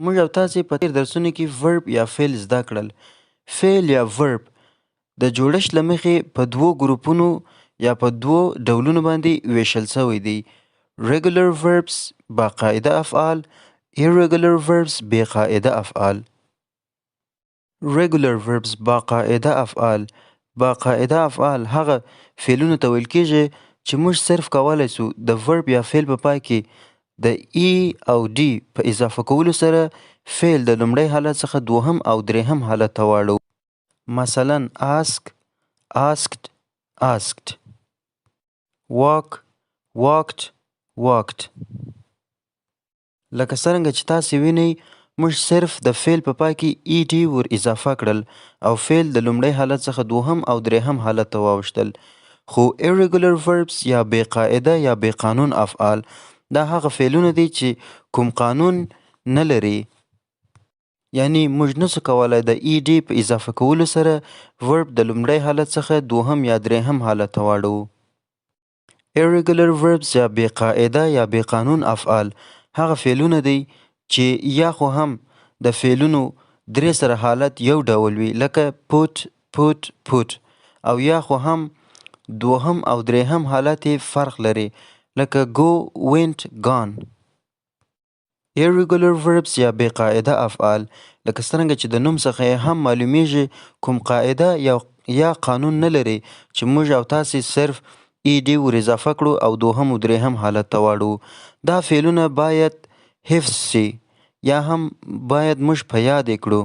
موږ او تاسې په تېر درسونو کې verb یا فعل زده کړل. فعل یا verb د جوړښت له مخې په دوو ګروپونو یا په دوو ډولونو باندې ویشل شوی دی. Regular verbs باقاعده افعال، irregular verbs بې قاعده افعال. Regular verbs باقاعده افعال. باقاعده افعال هغه فعلونو ته ویل کیږي چې موږ صرف کولی شو د verb یا فعل په پای کې د E او D په اضافه کولو سره فعل د لومړی حالت څخه دوهم او دریم حالت ته واړوو. مثلا ask، asked، asked، walk، walked، walked. لکه څرنګه چې تاسې وینئ، موږ صرف د فعل په پای کې ed ور اضافه کړل او فعل د لومړی حالت څخه دوهم او دریم حالت ته واوښتل. خو irregular verbs یا بې قاعده یا بې قانون افعال، دا هغه فعلونه دي چې کوم قانون نه لري، یعنی موږ نشو کولای د ed په اضافه کولو سره verb د لومړی حالت څخه دوهم یا دریم حالت ته واړوو. Irregular verbs یا بې قاعده یا بې قانون افعال هغه فعلونه دي چې یا خو هم د فعلونو درې سره حالت یو ډول وي، لکه put، put، put، او یا خو هم دوهم او دریم حالت یې فرق لري، لکه go، went، gone. Irregular verbs یا بې قاعده افعال، لکه څرنګه چې د نوم څخه یې هم معلومیږي، کوم قاعده یا قانون نه لري چې موږ او تاسې صرف ed ور اضافه کړو او دوهم او دریم حالت ته واړوو. دا فعلونه باید حفظ شي یا هم باید موږ په یاد یې کړو.